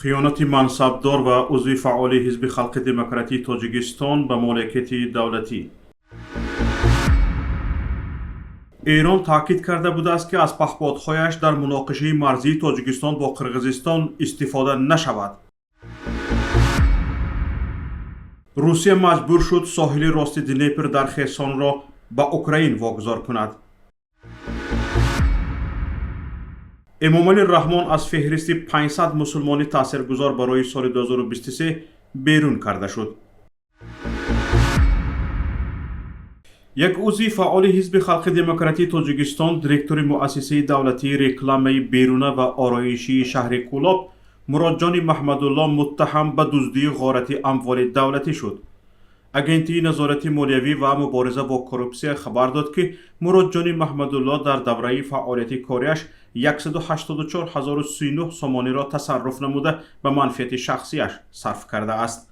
Хиёнати мансабдор ва узви фаъоли Ҳизби халқи демократии Тоҷикистон ба моликияти давлатӣ. Эрон таъкид карда будааст, ки аз паҳподҳояш дар муноқишаи марзии Тоҷикистон бо Қирғизистон истифода нашавад. Русия маҷбур шуд соҳили рости Днепр дар Херсонро ба Украин вогузор кунад. Эмомалӣ Раҳмон аз феҳристи 500 мусулмони таъсиргузор барои соли 2023 берун карда шуд. Як узви фаъоли Ҳизби халқи демократии Тоҷикистон, директори муассисаи давлатии рекламаи беруна ва ороишии шаҳри Кӯлоб Муродҷони Маҳмадулло муттаҳам ба дуздию ғорати амволи давлатӣ шуд. Агентии назорати молиявӣ ва мубориза бо коррупсия хабар дод, ки Муродҷони Маҳмадулло дар давраи фаъолияти кориаш 184 039 сомониро тасарруф намуда, ба манфиати шахсиаш сарф кардааст.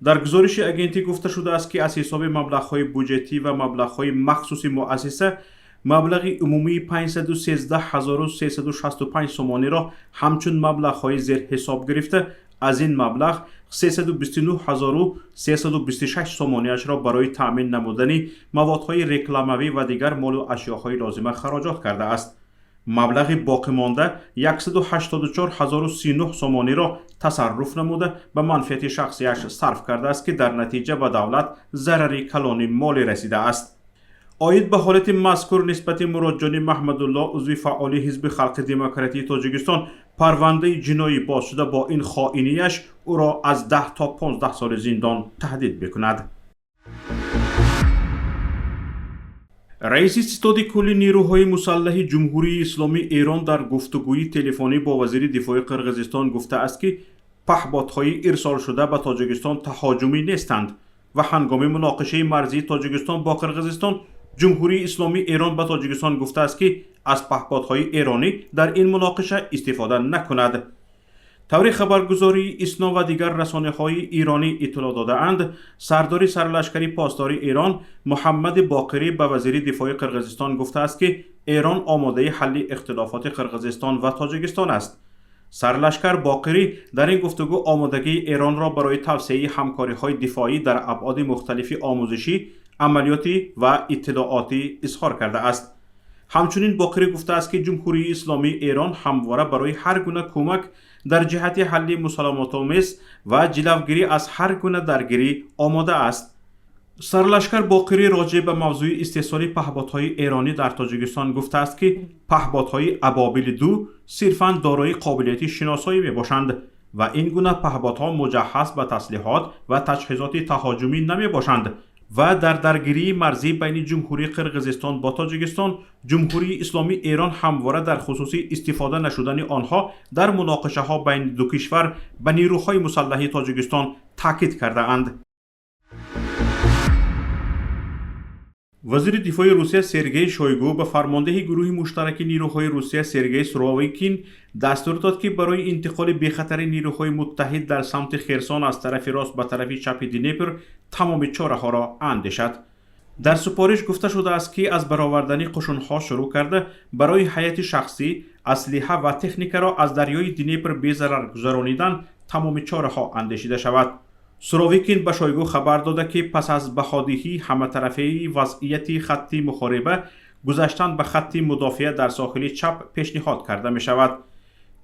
Дар гузориши агентӣ гуфта шудааст, ки аз ҳисоби маблағҳои буҷетӣ ва маблағҳои махсуси муассиса маблағи умумии 513 365 сомониро ҳамчун маблағҳои зерҳисоб гирифта, аз ин маблағ 329 326 сомониашро барои таъмин намудани маводҳои рекламавӣ ва дигар молу ашёҳои лозима хароҷот кардааст. Маблағи боқимонда 184 039 сомониро тасарруф намуда, ба манфиати шахсиаш сарф кардааст, ки дар натиҷа ба давлат зарари калони молӣ расидааст. Оид ба ҳолати мазкур нисбати Муродҷони Маҳмадулло, узви фаъоли Ҳизби халқи демократии Тоҷикистон, парвандаи ҷиноӣ боз шуда, бо ин хоинияш ӯро аз 10 то 15 соли зиндон таҳдид мекунад. Раиси ситоди кулли нерӯҳои мусаллаҳи Ҷумҳурии Исломии Эрон дар гуфтугӯи телефонӣ бо вазири дифои Қирғизистон гуфтааст, ки паҳботҳои ирсолшуда ба Тоҷикистон таҳоҷумӣ нестанд ва ҳангоми муноқишаи марзии Тоҷикистон бо Қирғизистон Ҷумҳурии Исломии Эрон ба Тоҷикистон гуфтааст, ки аз паҳподҳои эронӣ дар ин муноқиша истифода накунад. Таври хабаргузории ИСНО ва дигар расонаҳои иронӣ иттилоъ додаанд, сардори сарлашкари посдори Эрон Муҳаммади Боқирӣ ба вазири дифои Қирғизистон гуфтааст, ки Эрон омодаи ҳалли ихтилофоти Қирғизистон ва Тоҷикистон аст. Сарлашкар Боқирӣ дар ин гуфтугӯ омодагии Эронро барои тавсеаи ҳамкориҳои дифоӣ дар абъоди мухталифи омӯзишӣ, амалиётӣ ва иттилоотӣ изҳор кардааст. Ҳамчунин Боқирӣ гуфтааст, ки Ҷумҳурии Исломии Эрон ҳамвора барои ҳар гуна кӯмак дар ҷиҳати ҳалли мусолиматомез ва ҷилавгирӣ аз ҳар гуна даргирӣ омода аст. Сарлашкар Боқирӣ роҷеъ ба мавзӯи истеҳсоли паҳботҳои эронӣ дар Тоҷикистон гуфтааст, ки паҳботҳои Абобили ду сирфан дорои қобилияти шиносоӣ мебошанд ва ин гуна паҳботҳо муҷаҳҳаз ба таслиҳот ва таҷҳизоти таҳоҷумӣ намебошанд ва дар даргирии марзӣ байни Ҷумҳурии Қирғизистон бо Тоҷикистон Ҷумҳурии Исломии Эрон ҳамвора дар хусуси истифода нашудани онҳо дар муноқишаҳо байни ду кишвар ба нерӯҳои мусаллаҳи Тоҷикистон таъкид кардаанд. Вазири дифои Русия Сергей Шойгу ба фармондеҳи гурӯҳи муштараки нерӯҳои Русия Сергей Суровикин дастур дод, ки барои интиқоли бехатари нерӯҳои муттаҳид дар самти Херсон аз тарафи рост ба тарафи чапи Днепр тамоми чораҳоро андешад. Дар супориш гуфта шудааст, ки аз баровардани қушунҳо шурӯъ карда, барои ҳайати шахсӣ, аслиҳа ва техникаро аз дарёи Днепр безарар гузаронидан тамоми чораҳо андешида шавад. Суровикин ба Шойгу хабар дода, ки пас аз баҳодиҳии ҳаматарафаи вазъияти хатти мухориба гузаштан ба хатти мудофиа дар соҳили чап пешниҳод карда мешавад.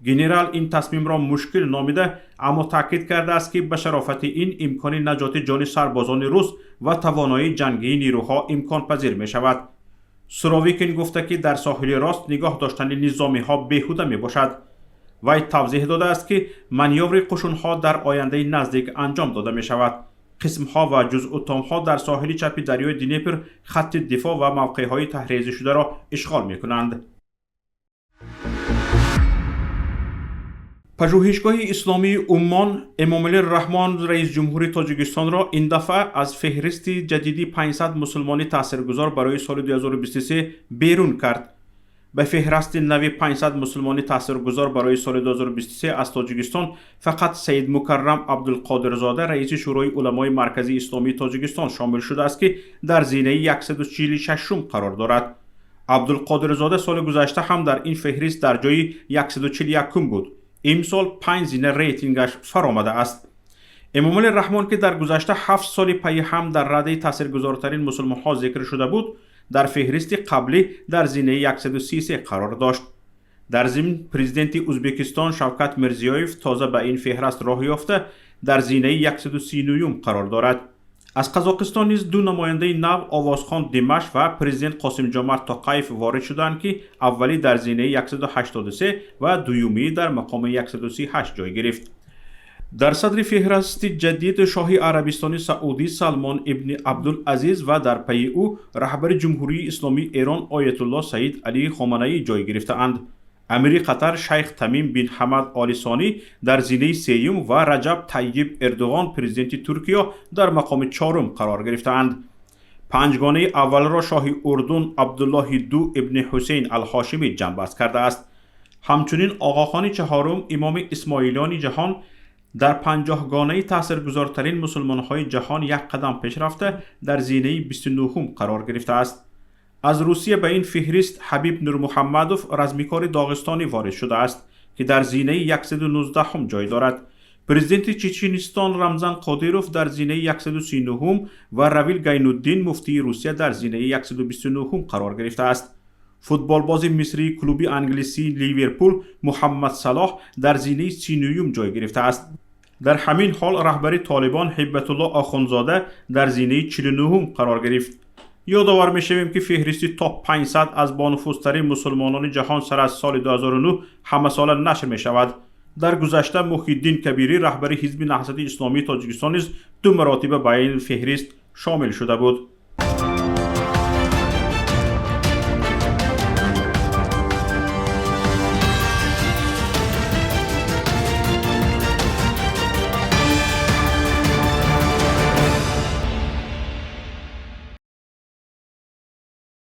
Генерал ин тасмимро мушкил номида, аммо таъкид кардааст, ки ба шарофати ин имкони наҷоти ҷони сарбозони рус ва тавоноии ҷангии нерӯҳо имконпазир мешавад. Суровикин гуфта, ки дар соҳили рост нигоҳ доштани низомиҳо беҳуда мебошад. Вай тавзеҳ додааст, ки манёври қушунҳо дар ояндаи наздик анҷом дода мешавад. Қисмҳо ва ҷузъутомҳо дар соҳили чапи дарёи Днепр хатти дифоъ ва мавқеъҳои таҳрезишударо ишғол мекунанд. Пажӯҳишгоҳи исломии Уммон Эмомалӣ Раҳмон, раисҷумҳури Тоҷикистонро ин дафъа аз феҳристи ҷадиди 500 мусулмони таъсиргузор барои соли 2023 берун кард. Ба феҳрасти нави 500 мусулмони таъсиргузор барои соли 2023 аз Тоҷикистон фақат Саидмукаррам Абдулқодирзода, раиси Шӯрои уламои марказии исломии Тоҷикистон, шомил шудааст, ки дар зинаи 146-ум қарор дорад. Абдулқодирзода соли гузашта ҳам дар ин феҳрист дар ҷои 141-ум буд. Имсол 5 зина рейтингаш фаромада аст. Эмомалӣ Раҳмон, ки дар гузашта 7 соли пайи ҳам дар радаи таъсиргузортарин мусулмонҳо зикр шуда буд, дар феҳристи қаблӣ дар зинаи 133 қарор дошт. Дар зимн, президенти Ӯзбекистон Шавкат Мирзиёев тоза ба ин феҳраст роҳ ёфта, дар зинаи 139 қарор дорад. Аз Қазоқистон низ ду намояндаи нав, овозхон Димаш ва президент Қосимҷомарт Тоқаев, ворид шуданд, ки аввалӣ дар зинаи 183 ва дуюмӣ дар мақоми 138 ҷой гирифт. Дар садри феҳрасти ҷадид шоҳи Арабистони Саудӣ Салмон ибни Абдулазиз ва дар пайи ӯ раҳбари Ҷумҳурии Исломии Эрон Оятулло Саид Алӣ Хоманаӣ ҷой гирифтаанд. Амири Қатар Шайх Тамим бин Ҳамад Оли Сонӣ дар зинаи сеюм ва Раҷаб Тайиб Эрдуғон, президенти Туркиё, дар мақоми чорум қарор гирифтаанд. Панҷгонаи аввалро шоҳи Урдун Абдуллоҳи Ду ибни Ҳусейн Алҳошимӣ ҷамъбаст кардааст. Ҳамчунин Оғохони чаҳорум, имоми исмоилиёни ҷаҳон, дар 50-гонаи таъсиргузортарин мусулмонҳои ҷаҳон як қадам пеш рафта, дар зинаи 29-ум қарор гирифтааст. Аз Русия ба ин феҳрист Ҳабиб Нурмуҳаммадов, размикори доғистонӣ, ворид шудааст, ки дар зинаи 119-ум ҷой дорад. Президенти Чеченистон Рамзан Қодиров дар зинаи 139-ум ва Равил Гайнуддин, муфтии Русия, дар зинаи 129-ум қарор гирифтааст. Футболбози мисрии клуби англисии Ливерпул Муҳаммад Салоҳ дар зинаи 39-юм ҷой гирифтааст. Дар ҳамин ҳол раҳбари Толибон Ҳибатулло Охунзода дар зинаи 49-ум қарор гирифт. Ёдовар мешавем, ки феҳристи ТОП 500 аз бонуфузтарин мусулмонони ҷаҳон сар аз соли 2009 ҳамасола нашр мешавад. Дар гузашта Муҳиддин Кабирӣ, раҳбари Ҳизби Наҳзати Исломии Тоҷикистон, низ ду маротиба ба ин феҳрист шомил шуда буд.